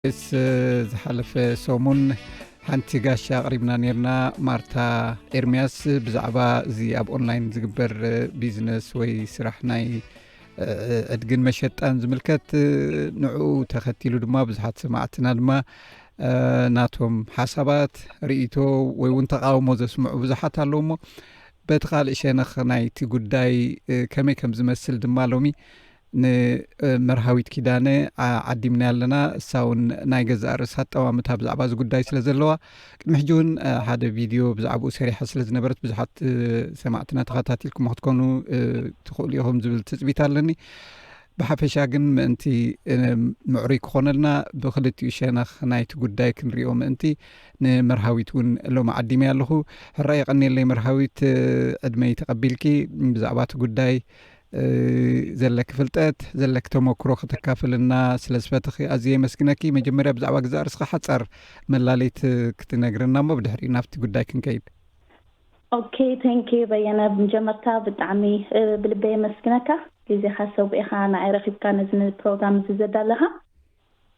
ስ ዝሓለፈ ሰሙን ሓንቲ ጋሻ ኣቕሪብና ነርና፣ ማርታ ኤርምያስ፣ ብዛዕባ እዚ ኣብ ኦንላይን ዝግበር ቢዝነስ ወይ ስራሕ ናይ ዕድግን መሸጣን ዝምልከት። ንዕኡ ተኸቲሉ ድማ ብዙሓት ሰማዕትና ድማ ናቶም ሓሳባት፣ ርእይቶ ወይ እውን ተቃውሞ ዘስምዑ ብዙሓት ኣለዉ። እሞ በቲ ካልእ ሸነኽ ናይቲ ጉዳይ ከመይ ከም ዝመስል ድማ ሎሚ ንመርሃዊት ኪዳነ ዓዲምና ኣለና። እሳ እውን ናይ ገዛእ ርእሳ ኣጠማምታ ብዛዕባ እዚ ጉዳይ ስለ ዘለዋ፣ ቅድሚ ሕጂ እውን ሓደ ቪድዮ ብዛዕባኡ ሰሪሓ ስለ ዝነበረት ብዙሓት ሰማዕትና ተኸታቲልኩም ክትኮኑ ትኽእሉ ኢኹም ዝብል ትጽቢት ኣለኒ። ብሓፈሻ ግን ምእንቲ ምዕሩይ ክኾነልና ብክልቲኡ ሸነኽ ናይቲ ጉዳይ ክንሪኦ ምእንቲ ንመርሃዊት እውን ሎሚ ዓዲመ ኣለኹ። ሕራይ የቐንየለይ መርሃዊት፣ ዕድመይ ተቐቢልኪ ብዛዕባ እቲ ጉዳይ ዘለኪ ፍልጠት፣ ዘለኪ ተመክሮ ከተካፍልና ስለ ዝፈተኺ ኣዝየ የመስግነኪ። መጀመርያ ብዛዕባ ግዛእ ርስኻ ሓጻር መላለይት ክትነግርና እሞ ብድሕሪኡ ናብቲ ጉዳይ ክንከይድ። ኦኬ፣ ቴንክ ዩ በየነ። ብመጀመርታ ብጣዕሚ ብልበይ የመስግነካ፣ ግዜኻ ሰዊእኻ ንዓይ ረኺብካ ነዚ ፕሮግራም እዚ ዘዳለኻ።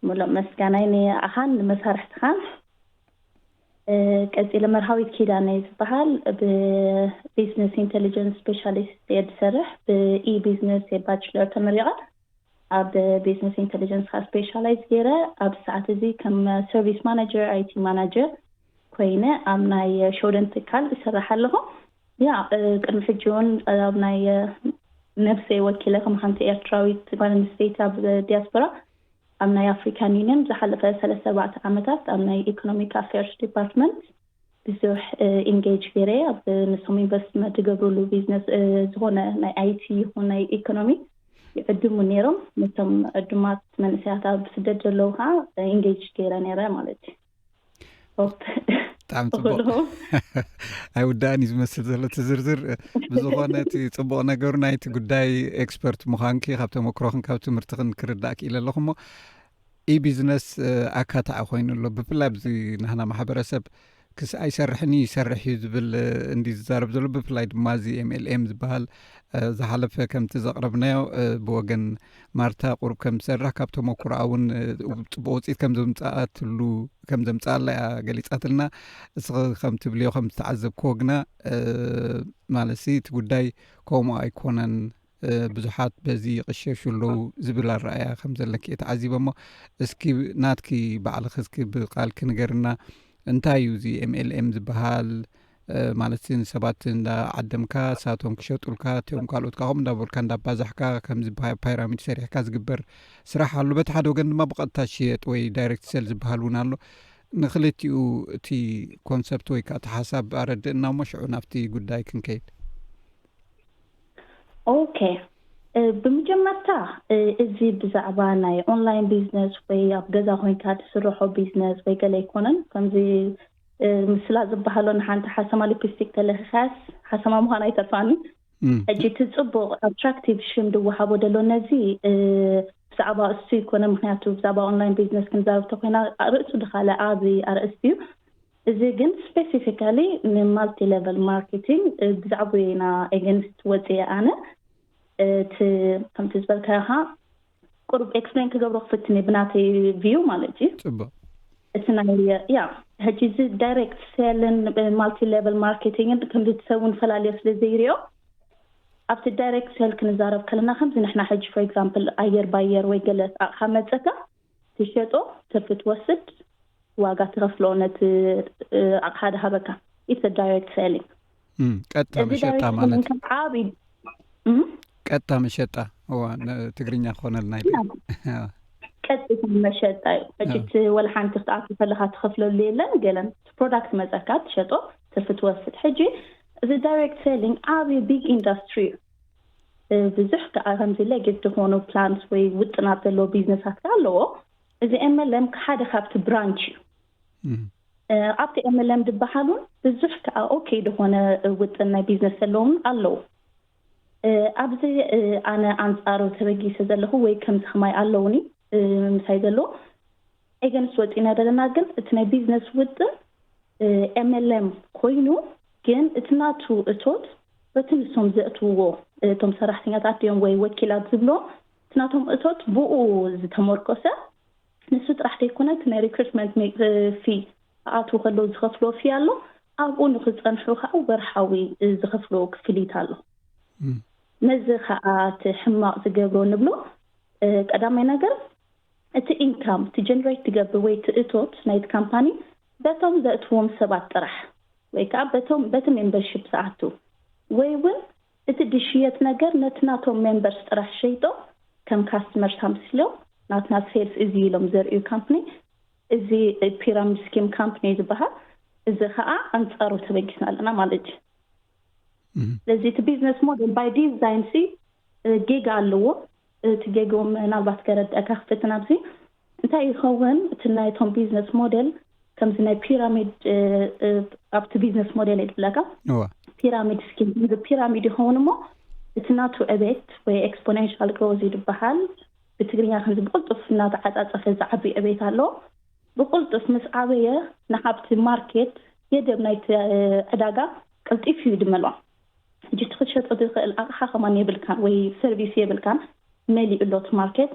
ሙሉእ መስጋናይ ንኣኻን ንመሳርሕትኻን። ቀጺለ መርሃዊት ኪዳነ ዝበሃል፣ ብቢዝነስ ኢንቴሊጀንስ ስፔሻሊስት እየ ዝሰርሕ። ብኢ ቢዝነስ እየ ባችለር ተመሪቐ። ኣብ ቢዝነስ ኢንቴሊጀንስ ከዓ ስፔሻላይዝ ገይረ። ኣብ ሰዓት እዚ ከም ሰርቪስ ማናጀር፣ ኣይቲ ማናጀር ኮይነ ኣብ ናይ ሸውደን ትካል እሰርሕ ኣለኹ። ያ ቅድሚ ሕጂ እውን ኣብ ናይ ነብሰይ ወኪለ ከም ሓንቲ ኤርትራዊት ጓል ኣንስተይቲ ኣብ ዲያስፖራ ኣብ ናይ ኣፍሪካን ዩኒየን ዝሓለፈ ሰለስተ ኣርባዕተ ዓመታት ኣብ ናይ ኢኮኖሚክ ኣፌርስ ዲፓርትመንት ብዙሕ ኢንጌጅ ገይረ። ኣብ ምስም ኢንቨስትመንት ዝገብርሉ ቢዝነስ ዝኾነ ናይ ኣይቲ ይኹን ናይ ኢኮኖሚ ይዕድሙ ነይሮም። ነቶም ዕዱማት መንእሰያት ኣብ ስደት ዘለዉ ከዓ ኢንጌጅ ገይረ ነይረ ማለት እዩ። ብጣዕሚ ጽቡቅ። ኣይውዳእን እዩ ዝመስል ዘሎ እቲ ዝርዝር። ብዝኾነ እቲ ጽቡቕ ነገሩ ናይቲ ጉዳይ ኤክስፐርት ምዃንኪ ካብ ተመክሮኽን ካብ ትምህርትኽን ክርዳእ ክኢለ ኣለኹ። እሞ ኢ ቢዝነስ ኣካታዒ ኮይኑ ኣሎ፣ ብፍላይ ኣብዚ ናህና ማሕበረሰብ ክስ ኣይሰርሕን እዩ ይሰርሕ እዩ ዝብል እንዲ ዝዛረብ ዘሎ። ብፍላይ ድማ እዚ ኤምኤልኤም ዝበሃል ዝሓለፈ ከምቲ ዘቕረብናዮ ብወገን ማርታ ቁሩብ ከም ዝሰርሕ ካብ ተመክሮኣ እውን ጽቡቕ ውፅኢት ከም ዘምፅኣትሉ ከም ዘምፅኣላ እያ ገሊፃትልና። እስኺ ከም ትብልዮ ከም ዝተዓዘብክዎ ግና ማለት እቲ ጉዳይ ከምኡ ኣይኮነን። ብዙሓት በዚ ይቕሸሹ ኣለዉ ዝብል ኣረኣያ ከም ዘለኪ እየ ተዓዚበ። እሞ እስኪ ናትኪ ባዕልኺ እስኪ ብቃልኪ ንገርና፣ እንታይ እዩ እዚ ኤምኤልኤም ዝበሃል? ማለት ንሰባት እንዳዓደምካ ንሳቶም ክሸጡልካ፣ እቲኦም ካልኦት ከዓ ከምኡ እንዳበልካ እንዳባዛሕካ ከምዚ ፓይራሚድ ሰሪሕካ ዝግበር ስራሕ ኣሎ። በቲ ሓደ ወገን ድማ ብቐጥታ ዝሽየጥ ወይ ዳይሬክት ሴል ዝበሃል እውን ኣሎ። ንክልቲኡ እቲ ኮንሰፕት ወይ ከዓ እቲ ሓሳብ ኣረድእና እሞ ሽዑ ናብቲ ጉዳይ ክንከይድ። ኦኬ፣ ብመጀመርታ እዚ ብዛዕባ ናይ ኦንላይን ቢዝነስ ወይ ኣብ ገዛ ኮይንካ ትስርሖ ቢዝነስ ወይ ገለ ኣይኮነን። ከምዚ ምስላ ዝበሃሎ ንሓንቲ ሓሰማ ሊፕስቲክ ተለኺኻስ ሓሰማ ምዃን ኣይተርፋኒ። ሕጂ እቲ ጽቡቕ ኣትራክቲቭ ሽም ዝወሃቦ ዘሎ ነዚ ብዛዕባ እሱ ይኮነ። ምክንያቱ ብዛዕባ ኦንላይን ቢዝነስ ክንዛረብ ተኮይና ርእሱ ድካለ ዓቢ ኣርእስቲ እዩ። እዚ ግን ስፔሲፊካሊ ንማልቲ ሌቨል ማርኬቲንግ ብዛዕባ ኢና ኤገንስት ወፅየ ኣነ። እቲ ከምቲ ዝበልካዮኻ ቁሩብ ኤክስፕሌን ክገብሮ ክፍትን እየ ብናተይ ቪው ማለት እዩ። ጽቡቅ። እቲ ናይ ያ ሕጂ እዚ ዳይሬክት ሴልን ማልቲ ሌቨል ማርኬቲንግን ከምዚ ትሰውን ፈላልዮ ስለ ዘይሪኦ ኣብቲ ዳይሬክት ሴል ክንዛረብ ከለና ከምዚ ንሕና ሕጂ ፎር ኤግዛምፕል ኣየር ባየር ወይ ገለ ኣቕሓ መፀካ ትሸጦ ትርፊ ትወስድ ዋጋ ትኸፍሎ ነቲ ኣቕሓ ዝሃበካ። ኢትስ ዳይሬክት ሴሊንግ። ቀጥታ መሸጣ ማለት ዓብ ቀጥታ መሸጣ። እዋ ትግርኛ ክኾነልና ይ ቀጥታ መሸጣ እዩ። ሕጂ እቲ ወላ ሓንቲ ክትኣቱ ከለካ ትኸፍለሉ የለን ገለን ፕሮዳክት መፀካ ትሸጦ ትርፊ ትወስድ። ሕጂ እዚ ዳይሬክት ሴሊንግ ዓብዩ ቢግ ኢንዱስትሪ እዩ። ብዙሕ ከዓ ከምዚ ሌጌት ዝኾኑ ፕላንስ ወይ ውጥናት ዘለዎ ቢዝነሳት ከዓ ኣለዎ። እዚ ኤምኤልኤም ሓደ ካብቲ ብራንች እዩ። ኣብቲ ኤምኤልኤም ዝበሃል እውን ብዙሕ ከዓ ኦኬ ዝኾነ ውጥን ናይ ቢዝነስ ዘለዎም ኣለዉ። ኣብዚ ኣነ ኣንፃሩ ተበጊሰ ዘለኹ ወይ ከምዚ ከማይ ኣለውኒ ምሳይ ዘለዎ ኤገንስት ወፂና ዘለና ግን እቲ ናይ ቢዝነስ ውጥን ኤምኤልኤም ኮይኑ ግን እቲ ናቱ እቶት በቲ ንሶም ዘእትውዎ እቶም ሰራሕተኛታት ድዮም ወይ ወኪላት ዝብሎ እቲ ናቶም እቶት ብኡ ዝተመርኮሰ ንሱ ጥራሕ ዘይኮነ እቲ ናይ ሪክሩትመንት ፊ ኣትዉ ከለዉ ዝኸፍልዎ ፊ ኣሎ። ኣብኡ ንክፀንሑ ከዓ ወርሓዊ ዝኸፍልዎ ክፍሊት ኣሎ። ነዚ ከዓ እቲ ሕማቕ ዝገብሮ ንብሎ ቀዳማይ ነገር እቲ ኢንካም እቲ ጀነሬት ትገብር ወይ እቲ እቶት ናይቲ ካምፓኒ በቶም ዘእትዎም ሰባት ጥራሕ ወይ ከዓ በቶም በቲ ሜምበርሽፕ ዝኣቱ ወይ እውን እቲ ድሽየጥ ነገር ነቲ ናቶም ሜምበርስ ጥራሕ ሸይጦ ከም ካስትመርስ ኣምስሎም ናትና ሴልስ እዚ ኢሎም ዘርእዩ ካምፕኒ እዚ ፒራሚድ ስኪም ካምፕኒ ዝበሃል እዚ ከዓ ኣንፃሩ ተበጊስና ኣለና ማለት እዩ። ስለዚ እቲ ቢዝነስ ሞዴል ባይ ዲዛይን ሲ ጌጋ ኣለዎ። እቲ ጌግኦም ምናልባት ከረድአካ ክፍትን ኣብዚ እንታይ ይኸውን እቲ ናይቶም ቢዝነስ ሞዴል ከምዚ ናይ ፒራሚድ ኣብቲ ቢዝነስ ሞዴል የድብለካ ፒራሚድ ስኪም ፒራሚድ ይኸውን እሞ እቲ ናቱ ዕቤት ወይ ኤክስፖኔንሻል ግሮዝ ይድበሃል። ብትግርኛ ከምዚ ብቅልጡፍ እናተዓፃፀፈ ዝዓቢ ዕቤት ኣሎ። ብቅልጡፍ ምስ ዓበየ ንሓብቲ ማርኬት ገደብ ናይቲ ዕዳጋ ቀልጢፍ እዩ ድመልዋ። ሕጂ እቲ ክትሸጦ ትኽእል ኣቕሓ ከማን የብልካን ወይ ሰርቪስ የብልካን መሊኡ ኣሎ እቲ ማርኬት።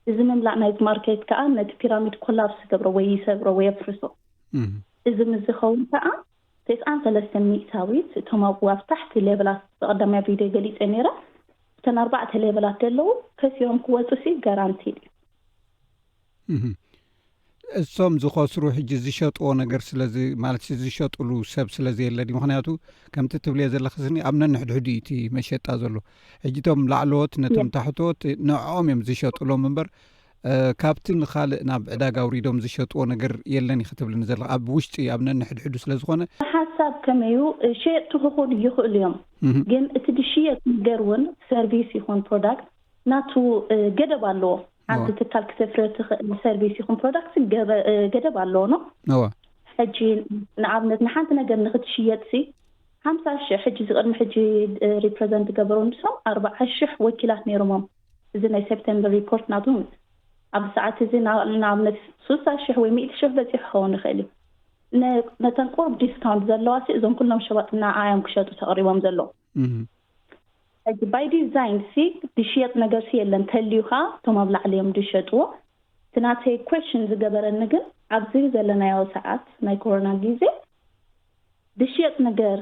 እዚ ምምላእ ናይቲ ማርኬት ከዓ ነቲ ፒራሚድ ኮላፕስ ይገብሮ ወይ ይሰብሮ ወይ የፍርሶ። እዚ ምስ ዝኸውን ከዓ ተስዓን ሰለስተ ሚእታዊት እቶም ኣብኡ ኣብ ታሕቲ ሌቨላት ብቐዳማይ ቪድዮ ገሊፀ ነይረ እተን ኣርባዕተ ሌቨላት ዘለዉ ከሲሮም ክወፁ ሲ ጋራንቲድ እዩ። እሶም ዝኸስሩ ሕጂ ዝሸጥዎ ነገር ስለዚ ማለት ዝሸጥሉ ሰብ ስለ ዘየለ ድዩ? ምክንያቱ ከምቲ ትብልዮ ዘለኽስኒ ኣብ ነንሕድሕዱ እዩ እቲ መሸጣ ዘሎ። ሕጂ እቶም ላዕለዎት ነቶም ታሕተዎት ንዕኦም እዮም ዝሸጥሎም እምበር ካብቲ ንኻልእ ናብ ዕዳጋ ኣውሪዶም ዝሸጥዎ ነገር የለን እዩ ክትብልኒ ዘለኻ። ኣብ ውሽጢ ኣብ ነንሕድሕዱ ስለ ዝኾነ ሓሳብ ከመዩ ሸየጥቲ ክኾኑ ይኽእሉ እዮም። ግን እቲ ዝሽየጥ ነገር እውን ሰርቪስ ይኹን ፕሮዳክት ናቱ ገደብ ኣለዎ። ሓንቲ ትካል ክተፍርዮ ትኽእል ሰርቪስ ይኹን ፕሮዳክት ገደብ ኣለዎ ነው። ሕጂ ንኣብነት ንሓንቲ ነገር ንክትሽየጥ ሲ ሓምሳ ሽሕ ሕጂ ዝቅድሚ ሕጂ ሪፕሬዘንት ገበሩ ንሶም ኣርባዓ ሽሕ ወኪላት ነይሮሞም። እዚ ናይ ሴፕቴምበር ሪፖርት ናቱ ኣብ ሰዓት እዚ ንኣብነት ስሳ ሽሕ ወይ ሚእቲ ሽሕ በፂሑ ክኸውን ይኽእል እዩ። ነተን ቁሩብ ዲስካውንት ዘለዋ ሲ እዞም ኩሎም ሸባጥ ንዓዮም ክሸጡ ተቕሪቦም ዘለዉ። ሕጂ ባይ ዲዛይን ሲ ዝሽየጥ ነገር ሲ የለን ተልዩ ከዓ እቶም ኣብ ላዕሊ እዮም ዝሸጥዎ። እቲ ናተይ ኮሽን ዝገበረኒ ግን ኣብዚ ዘለናዮ ሰዓት ናይ ኮሮና ግዜ ዝሽየጥ ነገር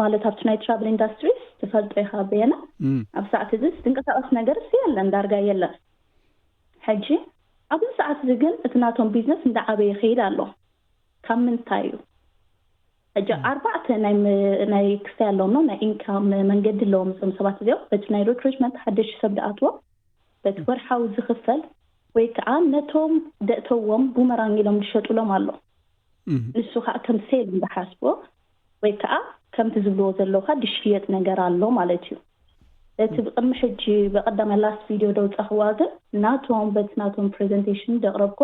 ማለት ኣብቲ ናይ ትራቭል ኢንዳስትሪስ ትፈልጦ ኢኻ በየና ኣብ ሰዓት እዚ ዝንቀሳቀስ ነገር ሲ የለን ዳርጋ የለን። ሕጂ ኣብዚ ሰዓት እዚ ግን እቲ ናቶም ቢዝነስ እንዳዓበየ ይኸይድ ኣሎ። ካብ ምንታይ እዩ? ሕጂ ኣርባዕተ ናይ ክስታይ ኣለዎም ነው ናይ ኢንካም መንገዲ ኣለዎም እዞም ሰባት እዚኦም በቲ ናይ ሪክሩትመንት ሓደሽ ሰብ ደኣትዎም በቲ ወርሓዊ ዝኽፈል ወይ ከዓ ነቶም ደእተዎም ቡመራንግ ኢሎም ዝሸጡሎም ኣሎ። ንሱ ከዓ ከም ሴል እንዳሓስቦ ወይ ከዓ ከምቲ ዝብልዎ ዘለዉ ከዓ ዝሽየጥ ነገር ኣሎ ማለት እዩ። እቲ ብቅድሚ ሕጂ ብቀዳማይ ላስት ቪድዮ ደውፃኽዋ ግን ናቶም በቲ ናቶም ፕሬዘንቴሽን ደቅረብኮ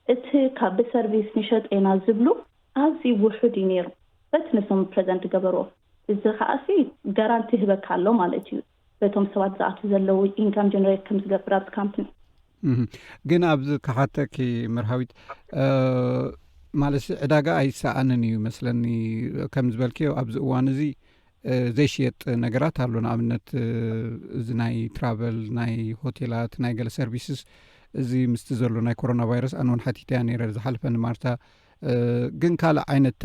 እቲ ካብ ብሰርቪስ ንሸጦ ኢና ዝብሉ ኣዝዩ ውሑድ እዩ ነይሩ። በቲ ንሶም ፕሬዘንት ገበርዎ እዚ ከዓ ሲ ጋራንቲ ይህበካ ኣሎ ማለት እዩ። በቶም ሰባት ዝኣቱ ዘለዉ ኢንካም ጀነሬት ከም ዝገብር ኣብዚ ካምፕኒ ግን ኣብዚ ክሓተኪ መርሃዊት ማለት ዕዳጋ ኣይሰኣንን እዩ መስለኒ። ከም ዝበልክዮ ኣብዚ እዋን እዚ ዘይሽየጥ ነገራት ኣሎ። ንኣብነት እዚ ናይ ትራቨል፣ ናይ ሆቴላት፣ ናይ ገለ ሰርቪስስ እዚ ምስቲ ዘሎ ናይ ኮሮና ቫይረስ ኣነ እውን ሓቲተያ ነይረ ዝሓለፈ ንማርታ። ግን ካልእ ዓይነት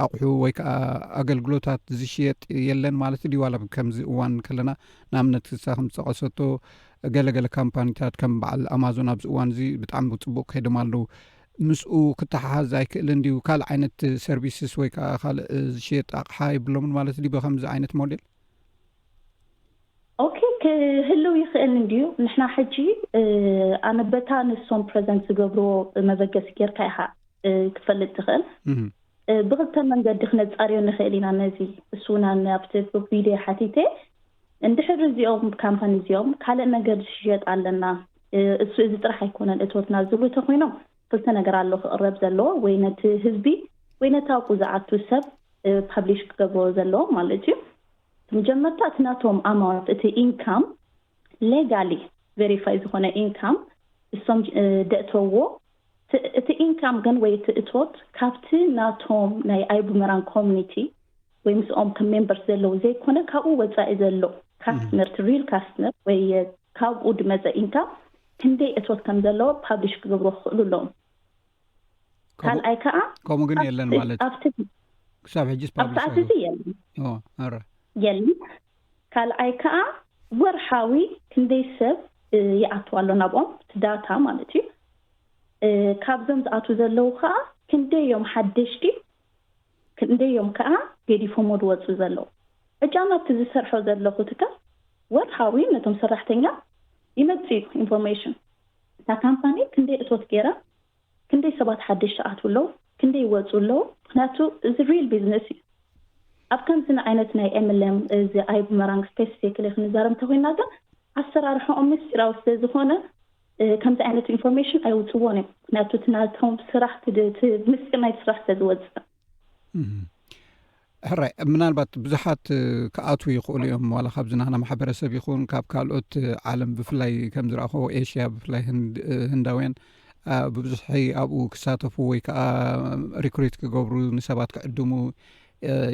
ኣቑሑ ወይ ከዓ ኣገልግሎታት ዝሽየጥ የለን ማለት ድዩ? ዋላ ከምዚ እዋን ከለና ንኣብነት ክሳ ከም ዝጠቐሰቶ ገለገለ ካምፓኒታት ከም በዓል ኣማዞን ኣብዚ እዋን እዚ ብጣዕሚ ብፅቡቅ ከይዶም ኣለዉ። ምስኡ ክተሓሓዝ ኣይክእልን ድዩ? ካልእ ዓይነት ሰርቪስስ ወይ ከዓ ካልእ ዝሽየጥ ኣቕሓ የብሎምን ማለት ድዩ? ብከምዚ ዓይነት ሞዴል ኦኬ ክህልው ይኽእል እንድዩ። ንሕና ሕጂ ኣነ በታ ንሶም ፕሬዘንት ዝገብርዎ መበገሲ ጌርካ ኢኻ ክትፈልጥ ትኽእል። ብክልተ መንገዲ ክነፃርዮ ንኽእል ኢና። ነዚ እሱና ኣብቲ ቪድዮ ሓቲተ እንድሕር እዚኦም ካምፓኒ እዚኦም ካልእ ነገር ዝሽየጥ ኣለና እሱ እዚ ጥራሕ ኣይኮነን እቶትና ዝብሉ ተኮይኖም ክልተ ነገር ኣሎ ክቕረብ ዘለዎ ወይ ነቲ ህዝቢ ወይ ነቲ ኣብኡ ዝኣቱ ሰብ ፓብሊሽ ክገብርዎ ዘለዎ ማለት እዩ። መጀመርታ እቲ ናቶም ኣማውንት እቲ ኢንካም ሌጋሊ ቬሪፋይ ዝኾነ ኢንካም እሶም ደእተዎ እቲ ኢንካም ግን ወይ እቲ እቶት ካብቲ ናቶም ናይ ኣይቡመራን ኮሚኒቲ ወይ ምስኦም ከም ሜምበርስ ዘለዉ ዘይኮነ ካብኡ ወፃኢ ዘሎ ካስትመር እቲ ሪል ካስትመር ወይ ካብኡ ድመፀ ኢንካም ክንደይ እቶት ከም ዘለዎ ፓብሊሽ ክገብሩ ክኽእሉ ኣለዎም። ካልኣይ ከዓ ከምኡ ግን የለን ማለት ኣብቲ ክሳብ ሕጂስ ኣብ ሰዓት ፓብሊሽ እዚ የለን ኧረ የለን። ካልኣይ ከዓ ወርሓዊ ክንደይ ሰብ ይኣትዋ ኣሎ ናብኦም፣ እቲ ዳታ ማለት እዩ። ካብዞም ዝኣትዉ ዘለዉ ከዓ ክንደዮም ሓደሽቲ፣ ክንደዮም ከዓ ገዲፎሞ ዝወፁ ዘለዉ። ዕጫ ናብቲ ዝሰርሖ ዘለኹ ትካል ወርሓዊ ነቶም ሰራሕተኛ ይመፅእ እዩ ኢንፎርሜሽን። እታ ካምፓኒ ክንደይ እቶት ገይራ፣ ክንደይ ሰባት ሓደሽቲ ኣትዉ ኣለዉ፣ ክንደይ ይወፁ ኣለዉ። ምክንያቱ እዚ ሪል ቢዝነስ እዩ። ኣብ ከምዚ ዓይነት ናይ ኤምልም እዚ ኣይ ቡመራንግ ስፔሲፊክሊ ክንዛረብ እንተኮይና ግን ኣሰራርሖኦም ምስጢራዊ ስለዝኾነ ከምዚ ዓይነት ኢንፎርሜሽን ኣይውፅዎን እዮም። ምክንያቱ እቲ ናቶም ስራሕ እቲ ምስጢር ናይቲ ስራሕ ስለዝወፅእ። ሕራይ ምናልባት ብዙሓት ክኣትዉ ይኽእሉ እዮም ዋላ ካብዚ ናህና ማሕበረሰብ ይኹን ካብ ካልኦት ዓለም ብፍላይ ከም ዝረኣኸዎ ኤሽያ ብፍላይ ህንዳውያን ብብዝሒ ኣብኡ ክሳተፉ ወይ ከዓ ሪክሪት ክገብሩ ንሰባት ክዕድሙ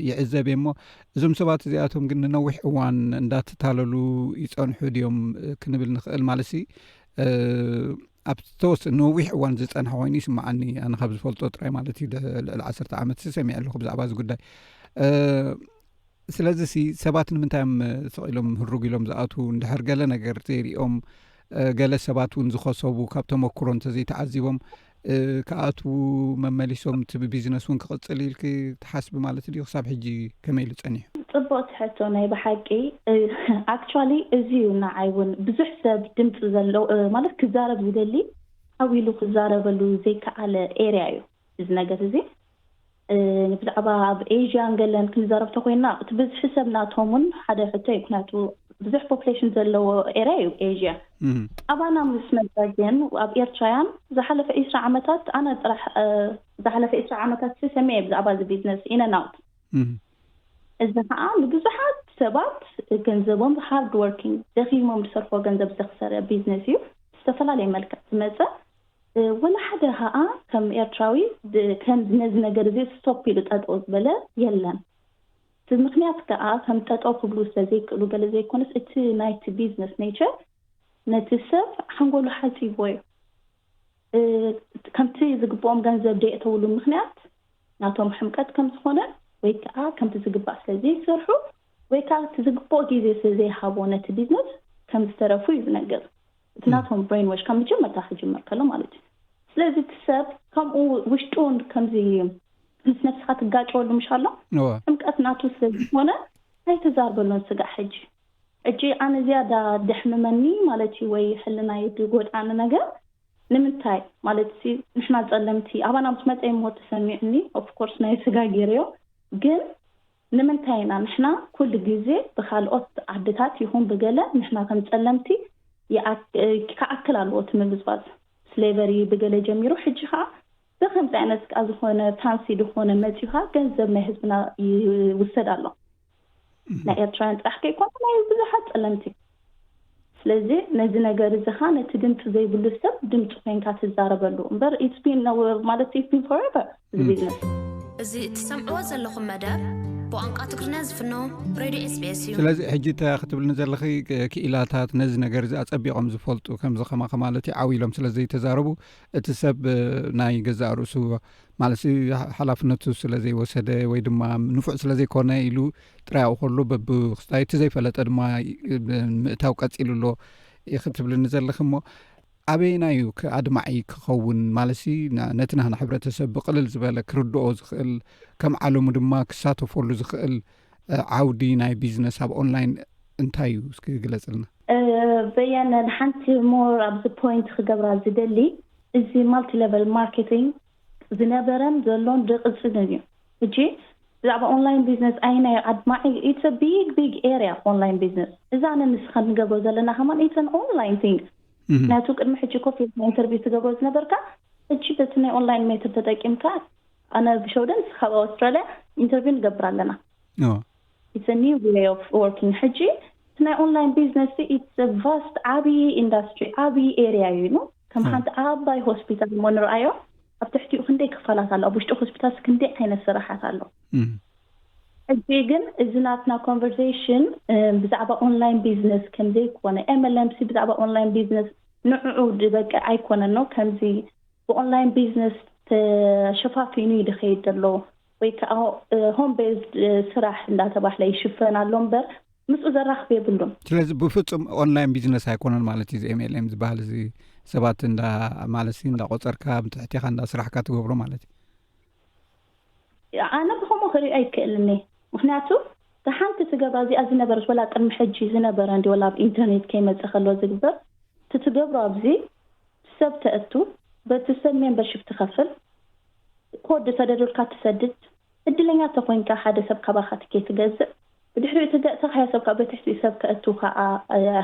ይዕዘብ እየ እሞ እዞም ሰባት እዚኣቶም ግን ንነዊሕ እዋን እንዳተታለሉ ይፀንሑ ድዮም ክንብል ንኽእል ማለት ሲ ኣብ ተወስ ንነዊሕ እዋን ዝፀንሐ ኮይኑ ይስምዓኒ ኣነ ካብ ዝፈልጦ ጥራይ ማለት እዩ ልዕሊ ዓሰርተ ዓመት ሰሚዐ ኣለኹ ብዛዕባ እዚ ጉዳይ ስለዚ ሲ ሰባት ንምንታይ እዮም ስቕ ኢሎም ህሩግ ኢሎም ዝኣትዉ እንድሕር ገለ ነገር ዘይሪኦም ገለ ሰባት እውን ዝኸሰቡ ካብ ተመክሮ እንተዘይተዓዚቦም ክኣትዉ መመሊሶም እቲ ብቢዝነስ እውን ክቕፅል ኢልክ ትሓስቢ ማለት ድዩ ክሳብ ሕጂ ከመይ ኢሉ ፀኒሑ ፅቡቅ ትሕቶ ናይ ብሓቂ actually እዚ እዩ ንዓይ እውን ብዙሕ ሰብ ድምፂ ዘለዎ ማለት ክዛረብ ዝደሊ ዓው ኢሉ ክዛረበሉ ዘይከኣለ ኤርያ እዩ እዚ ነገር እዚ ብዛዕባ ኣብ ኤዥያን ገለን ክንዛረብ ተኮይና እቲ ብዝሒ ሰብ ናቶም እውን ሓደ ሕቶ እዩ ምክንያቱ ብዙሕ ፖፕሌሽን ዘለዎ ኤርያ እዩ ኤዥያ ኣባና ምስ መፀ ግን ኣብ ኤርትራያን ዝሓለፈ ዒስራ ዓመታት ኣነ ጥራሕ ዝሓለፈ ዒስራ ዓመታት ሰሚዐ ብዛዕባ እዚ ቢዝነስ ኢነናውት እዚ ከዓ ንብዙሓት ሰባት ገንዘቦም ሃርድ ወርኪንግ ደኺሞም ዝሰርፎ ገንዘብ ዘክሰረ ቢዝነስ እዩ ዝተፈላለየ መልክዕ ዝመፀ ወላ ሓደ ከዓ ከም ኤርትራዊ ከም ነዚ ነገር እዚ ስቶፕ ኢሉ ጠጠው ዝበለ የለን እቲ ምክንያት ከዓ ከም ጠጠው ክብሉ ስለዘይክእሉ ገለ ዘይኮነስ እቲ ናይቲ ቢዝነስ ኔቸር ነቲ ሰብ ሓንጎሉ ሓፂቦ እዩ ከምቲ ዝግብኦም ገንዘብ ደየእተውሉ ምክንያት ናቶም ሕምቀት ከም ዝኾነ ወይ ከዓ ከምቲ ዝግባእ ስለ ዘይሰርሑ ወይ ከዓ እቲ ዝግብኦ ግዜ ስለ ዘይሃቦ ነቲ ቢዝነስ ከም ዝተረፉ እዩ ዝነገር እቲ ናቶም ብሬን ዎሽ ካብ መጀመርታ ክጅመር ከሎ ማለት እዩ ስለዚ እቲ ሰብ ከምኡ ውሽጡን ከምዚ ምስ ነብስኻ ትጋጨወሉ ምሽ ኣሎ ሕምቀት ናቱ ስለ ዝኾነ ኣይተዛርበሉን ስጋዕ ሕጂ ሕጂ ኣነ ዝያዳ ደሕምመኒ ማለት እዩ ወይ ሕልናይ ዝጎድኣኒ ነገር ንምንታይ ማለት ሲ ንሕና ጸለምቲ ኣባና ምስ መጸ እሞ ተሰሚዕኒ ኦፍኮርስ ናይ ስጋ ገይረዮ ግን ንምንታይ ኢና ንሕና ኩሉ ግዜ ብካልኦት ዓድታት ይኹን ብገለ ንሕና ከም ጸለምቲ ክኣክል ኣለዎ እቲ ምብዝባዝ ስሌቨሪ ብገለ ጀሚሩ ሕጂ ከዓ ብከምዚ ዓይነት ቃ ዝኾነ ፋንሲ ዝኾነ መጺኻ ገንዘብ ናይ ህዝብና ይውሰድ ኣሎ ናይ ኤርትራውያን ጥራሕ ከይኮነ ናይ ብዙሓት ጸለምቲ ስለዚ ነዚ ነገር እዚ ኻ ነቲ ድምፂ ዘይብሉ ሰብ ድምፂ ኮይንካ ትዛረበሉ እምበር ኢትስቢን ማለት ኢትስቢን ፎረቨር እዚ ቢዝነስ እዚ እትሰምዕዎ ዘለኹም መደብ ብቋንቋ ትግርኛ ዝፍኖ ሬድዮ ኤስቢኤስ እዩ። ስለዚ ሕጂ እንታይ ክትብልኒ ዘለኺ ክኢላታት ነዚ ነገር እዚ ኣጸቢቖም ዝፈልጡ ከምዚ ከማኸ ማለት እዩ ዓው ኢሎም ስለ ዘይተዛረቡ እቲ ሰብ ናይ ገዛእ ርእሱ ማለት ሓላፍነቱ ስለ ዘይወሰደ ወይ ድማ ንፉዕ ስለ ዘይኮነ ኢሉ ጥራይ ኣብኡ ከሎ በብክስታይ እቲ ዘይፈለጠ ድማ ምእታው ቀፂሉ ኣሎ ክትብልኒ ዘለኺ እሞ ኣበየናይ እዩ ኣድማዒ ክኸውን ማለት ነቲ ናህና ሕብረተሰብ ብቅልል ዝበለ ክርድኦ ዝኽእል ከም ዓለሙ ድማ ክሳተፈሉ ዝኽእል ዓውዲ ናይ ቢዝነስ ኣብ ኦንላይን እንታይ እዩ እስኪ ግለፅልና በየነ ንሓንቲ ሞር ኣብዚ ፖይንት ክገብራ ዝደሊ እዚ ማልቲ ሌቨል ማርኬቲንግ ዝነበረን ዘሎን ዝቕፅልን እዩ ሕጂ ብዛዕባ ኦንላይን ቢዝነስ ኣይናይ ኣድማዒ it's a big big area online business እዛ ኣነ ንስኻ ንገብሮ ዘለና ከማን it's an online thing ምክንያቱ ቅድሚ ሕጂ ኮፊ ኢልካ ኢንተርቪው ትገብሮ ዝነበርካ ሕጂ በቲ ናይ ኦንላይን ሜተድ ተጠቂምካ ኣነ ብሸውደ ንስኻ ኣብ ኣውስትራልያ ኢንተርቪው ንገብር ኣለና it's a new way of working ሕጂ ናይ ኦንላይን ቢዝነስ it's a vast ዓብዪ ኢንዳስትሪ ዓብዪ ኤሪያ እዩ ከም ሓንቲ ዓባይ ሆስፒታል እሞ ንርኣዮ ኣብ ትሕቲኡ ክንደይ ክፋላት ኣሎ ኣብ ውሽጢ ሆስፒታል ክንደይ ዓይነት ስራሓት ኣሎ ሕጂ ግን እዚ ናትና ኮንቨርሴሽን ብዛዕባ ኦንላይን ቢዝነስ ከምዘይኮነ ኤምኤልኤምሲ ብዛዕባ ኦንላይን ቢዝነስ ንዕኡ ዝበቅዕ ኣይኮነን ነው። ከምዚ ብኦንላይን ቢዝነስ ተሸፋፊኑ እዩ ዝኸይድ ዘሎ፣ ወይ ከዓ ሆም ቤዝድ ስራሕ እንዳተባህለ ይሽፈን ኣሎ እምበር ምስኡ ዘራኽብ የብሉን። ስለዚ ብፍጹም ኦንላይን ቢዝነስ ኣይኮነን ማለት እዩ። እዚ ኤምኤልኤም ዝበሃል እዚ ሰባት እንዳ ማለት እንዳቆፀርካ ብትሕቲኻ እንዳ ስራሕካ ትገብሮ ማለት እዩ። ኣነ ብከምኡ ክሪኦ ኣይክእልን እየ። ምክንያቱ እታ ሓንቲ ትገብራ እዚኣ ዝነበረት ወላ ቅድሚ ሕጂ ዝነበረ እንዲ ወላ ኣብ ኢንተርኔት ከይመፀ ከሎ ዝግበር እቲ ትገብሮ ኣብዚ ሰብ ተእቱ፣ በቲ ሰብ ሜምበርሽፕ ትኸፍል፣ ኮድ ተደልዩልካ ትሰድድ። እድለኛ ተኮይንካ ሓደ ሰብ ካባኻ ትኬት ትገዝእ፣ ብድሕሪኡ እቲ ገእተኻዮ ሰብ ከዓ በትሕቲ ሰብ ከእቱ ከዓ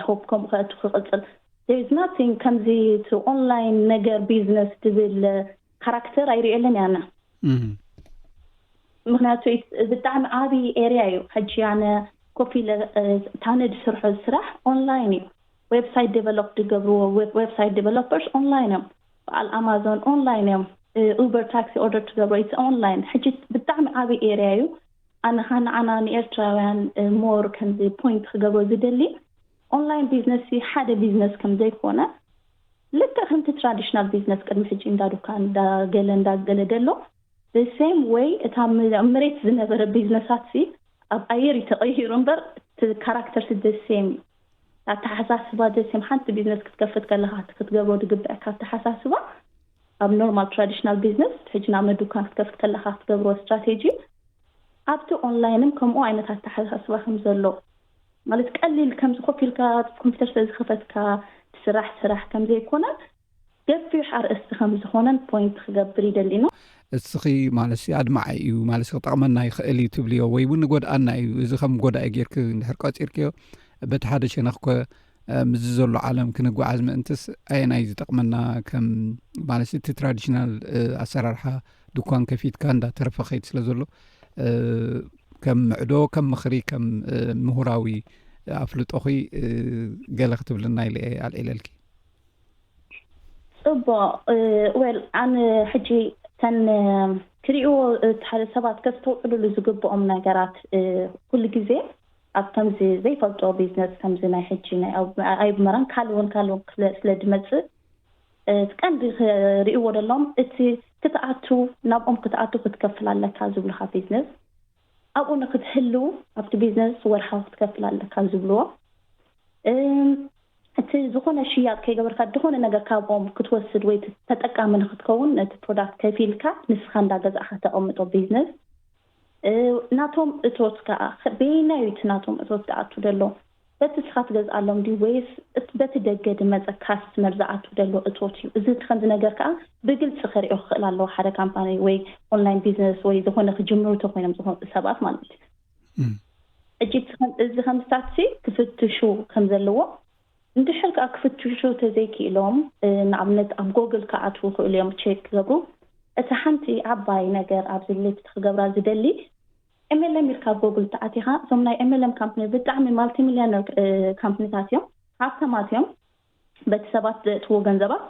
ሆፕ ከምኡ ከእቱ ክቅፅል። There is nothing ከምዚ እቲ ኦንላይን ነገር ቢዝነስ ዝብል ካራክተር ኣይሪኤለን ያና። ምክንያቱ ብጣዕሚ ዓብዪ ኤሪያ እዩ። ሕጂ ኣነ ኮፍ ኢለ እታ ነድ ስርሖ ስራሕ ኦንላይን እዩ። ዌብሳይት ዴቨሎፕ ዝገብርዎ ዌብሳይት ዴቨሎፐርስ ኦንላይን እዮም። በዓል ኣማዞን ኦንላይን እዮም። ኡበር ታክሲ ኦርደር ትገብሮ ኢትስ ኦንላይን። ሕጂ ብጣዕሚ ዓብዪ ኤሪያ እዩ። ኣነ ኸዓ ንዓና ንኤርትራውያን ሞር ከምዚ ፖይንት ክገብሮ ዝደሊ ኦንላይን ቢዝነስ ሓደ ቢዝነስ ከም ዘይኮነ፣ ልክዕ ከምቲ ትራዲሽናል ቢዝነስ ቅድሚ ሕጂ እንዳ ዱካን እንዳገለ እንዳገለ ደሎ the same way እታ መሬት ዝነበረ ቢዝነሳት ሲ ኣብ ኣየር እዩ ተቐይሩ እምበር እቲ ካራክተር ሲ the same እዩ። ኣተሓሳስባ the same። ሓንቲ ቢዝነስ ክትከፍት ከለኻ ክትገብሮ ዝግበአካ ኣተሓሳስባ ኣብ ኖርማል ትራዲሽናል ቢዝነስ ሕጂ ናብ መዱካን ክትከፍት ከለኻ ክትገብሮ ስትራቴጂ ኣብቲ ኦንላይንም ከምኡ ዓይነት ኣተሓሳስባ ከም ዘሎ ማለት ቀሊል ከምዚ ኮፍ ኢልካ ኮምፒተር ስለ ዝኸፈትካ ትስራሕ ስራሕ ከም ዘይኮነን ገፊሕ ኣርእስቲ ከም ዝኾነን ፖይንት ክገብር ይደሊ ነው። እስኺ ማለት ኣድማዓይ እዩ ማለት ክጠቕመና ይኽእል እዩ ትብልዮ ወይ እውን ንጎድኣና እዩ እዚ ከም ጎዳኢ ጌርክ እንድሕር ቀፂርክዮ በቲ ሓደ ሸነኽ ኮ ምስዚ ዘሎ ዓለም ክንጓዓዝ ምእንትስ ኣየናይ ዝጠቕመና ከም ማለት እቲ ትራዲሽናል ኣሰራርሓ ድኳን ከፊትካ እንዳተረፈ ኸይድ ስለ ዘሎ ከም ምዕዶ ከም ምኽሪ ከም ምሁራዊ ኣፍልጦኺ ገለ ክትብልና ኢለ ኣልዒለልኪ። ፅቡቅ። ወል ኣነ ሕጂ ተን ክሪእዎ ሓደ ሰባት ከስተውዕሉሉ ዝግብኦም ነገራት ኩሉ ግዜ ኣብ ከምዚ ዘይፈልጦ ቢዝነስ ከምዚ ናይ ሕጂ ናይ ኣይብመራን ካልእ እውን ካልእ ስለ ዝመፅእ ቀንዲ ክሪእዎ ደሎም እቲ ክትኣቱ ናብኦም ክትኣቱ ክትከፍል ኣለካ ዝብሉካ ቢዝነስ ኣብኡ ንክትህልው ኣብቲ ቢዝነስ ወርሓዊ ክትከፍል ኣለካ ዝብልዎ እቲ ዝኾነ ሽያጥ ከይገበርካ ዝኾነ ነገር ካብኦም ክትወስድ ወይ ተጠቃሚ ንክትከውን ነቲ ፕሮዳክት ከፊልካ ንስኻ እንዳገዛእካ ተቐምጦ ቢዝነስ ናቶም እቶት ከዓ በየናይ እቲ ናቶም እቶት ዝኣቱ ዘሎ በቲ ስኻ ትገዝኣሎም ድዩ ወይስ በቲ ደገ ዝመፀ ካስትመር ዝኣቱ ዘሎ እቶት እዩ። እዚ ከምዚ ነገር ከዓ ብግልፂ ከሪኦ ክኽእል ኣለዎ ሓደ ካምፓኒ ወይ ኦንላይን ቢዝነስ ወይ ዝኾነ ክጅምሩ ተኮይኖም ዝኾኑ ሰባት ማለት እዩ። ሕጂ እዚ ከምዝታት ክፍትሹ ከም ዘለዎ እንድሕር ከዓ ክፍትሹ ተዘይክኢሎም ንኣብነት ኣብ ጎግል ክኣትዉ ክእሉ እዮም ቼክ ክገብሩ። እቲ ሓንቲ ዓባይ ነገር ኣብዚ ሊስት ክገብራ ዝደሊ ኤምኤልኤም ኢልካ ኣብ ጎግል ተኣቲኻ እዞም ናይ ኤምኤልኤም ካምፕኒ ብጣዕሚ ማልቲሚልዮነር ካምፕኒታት እዮም፣ ሃብታማት እዮም። በቲ ሰባት ዘእትዎ ገንዘባት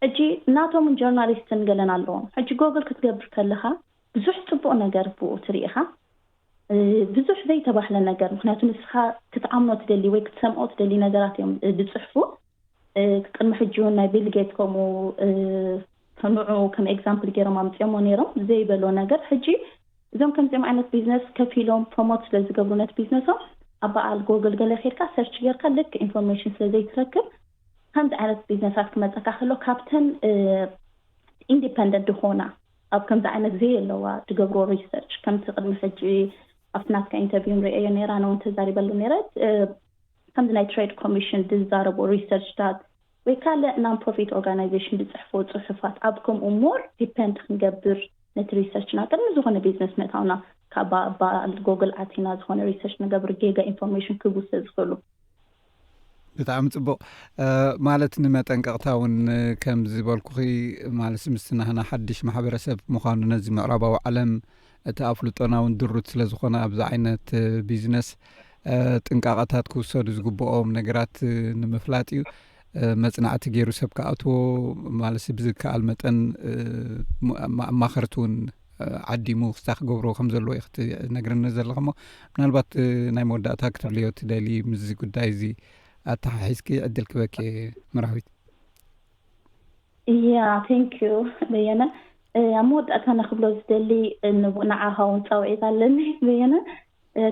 ሕጂ ናቶምን ጆርናሊስትን ገለን ኣለዎም። ሕጂ ጎግል ክትገብር ከለኻ ብዙሕ ፅቡቅ ነገር ብኡ ትርኢ ኢኻ፣ ብዙሕ ዘይተባህለ ነገር ምክንያቱ ንስኻ ክትኣምኖ ትደሊ ወይ ክትሰምዖ ትደሊ ነገራት እዮም ዝፅሕፉ። ቅድሚ ሕጂ እውን ናይ ቢል ጌት ከምኡ ንዑ ከም ኤግዛምፕል ገይሮም ኣምፅኦሞ ነይሮም ዘይበሎ ነገር ሕጂ እዞም ከምዚኦም ዓይነት ቢዝነስ ከፊሎም ፕሮሞት ስለ ዝገብሩ ነቲ ቢዝነሶም ኣብ በዓል ጎግል ገለ ከድካ ሰርች ጌርካ ልክ ኢንፎርሜሽን ስለ ዘይትረክብ ከምዚ ዓይነት ቢዝነሳት ክመፀካ ከሎ ካብተን ኢንዲፐንደንት ዝኾና ኣብ ከምዚ ዓይነት ዘየለዋ ዝገብርዎ ሪሰርች ከምቲ ቅድሚ ሕጂ ኣብቲ ናትካ ኢንተርቪው ንሪኦዮ ነይራ ነውን ተዛሪበሉ ነይረ ከምዚ ናይ ትሬድ ኮሚሽን ዝዛረቡ ሪሰርችታት ወይ ካልእ ናን ፕሮፊት ኦርጋናይዜሽን ዝፅሕፎ ፅሑፋት ኣብ ከምኡ ሞር ዲፐንድ ክንገብር ነቲ ሪሰርችና ቅድሚ ዝኾነ ቢዝነስ ምእታውና ካብ በዓል ጎግል ኣቲና ዝኾነ ሪሰርች ንገብር ጌጋ ኢንፎርሜሽን ክህቡ ስለ ዝኽእሉ ብጣዕሚ ፅቡቅ ማለት ንመጠንቀቕታ እውን ከም ዝበልኩኺ ማለት ምስቲ ናህና ሓድሽ ማሕበረሰብ ምዃኑ ነዚ ምዕራባዊ ዓለም እቲ ኣፍልጦና እውን ድሩት ስለ ዝኾነ ኣብዚ ዓይነት ቢዝነስ ጥንቃቐታት ክውሰዱ ዝግብኦም ነገራት ንምፍላጥ እዩ መፅናዕቲ ገይሩ ሰብ ክኣትዎ ማለት ብዝከኣል መጠን ኣማኸርቲ እውን ዓዲሙ ክስታ ክገብርዎ ከም ዘለዎ እዩ ክትነግርኒ ዘለኻ እሞ ምናልባት ናይ መወዳእታ ክትብልዮ ትደሊ ምስዚ ጉዳይ እዚ ኣተሓሒዝኪ ዕድል ክበኪ ምራዊት Yeah, thank you በየነ። ኣብ መወዳእታ ንክብሎ ዝደሊ ንዓኻ እውን ፃውዒት ኣለኒ በየነ።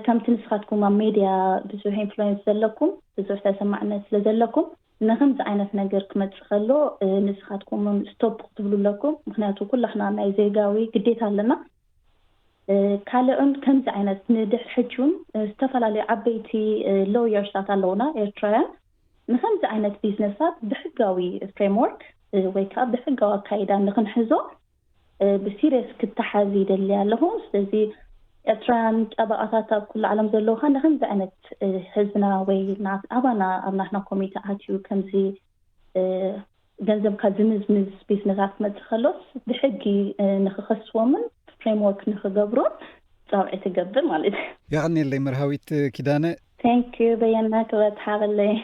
ከምቲ ንስኻትኩም ኣብ ሜድያ ብዙሕ ኢንፍሉዌንስ ዘለኩም፣ ብዙሕ ተሰማዕነት ስለ ዘለኩም፣ ንከምዚ ዓይነት ነገር ክመፅእ ከሎ ንስኻትኩም እውን ስቶፕ ክትብሉ ኣለኩም። ምክንያቱ ኩላትና ናይ ዜጋዊ ግዴታ ኣለና። ካልእን ከምዚ ዓይነት ንድሕሪ ሕጂ እውን ዝተፈላለዩ ዓበይቲ ሎየርስታት ኣለውና ኤርትራውያን፣ ንከምዚ ዓይነት ቢዝነሳት ብሕጋዊ ፍሬምወርክ ወይ ከዓ ብሕጋዊ ኣካይዳ ንክንሕዞ ብሲሪየስ ክተሓዝ ይደሊ ኣለኹ። ስለዚ ኤርትራውያን ጠበቃታት ኣብ ኩሉ ዓለም ዘለውካ ንከምዚ ዓይነት ህዝብና ወይ ናት ኣባና ኣብ ናትና ኮሚቴ ኣትዩ ከምዚ ገንዘብካ ዝምዝምዝ ቢዝነሳት ክመፅእ ከሎስ ብሕጊ ንክኸስዎምን ፍሬምወርክ ንክገብሮን ፃውዒት ትገብር ማለት እዩ። የቐንየለይ መርሃዊት ኪዳነ። Thank you በየነ ክብረት ሓበለይ።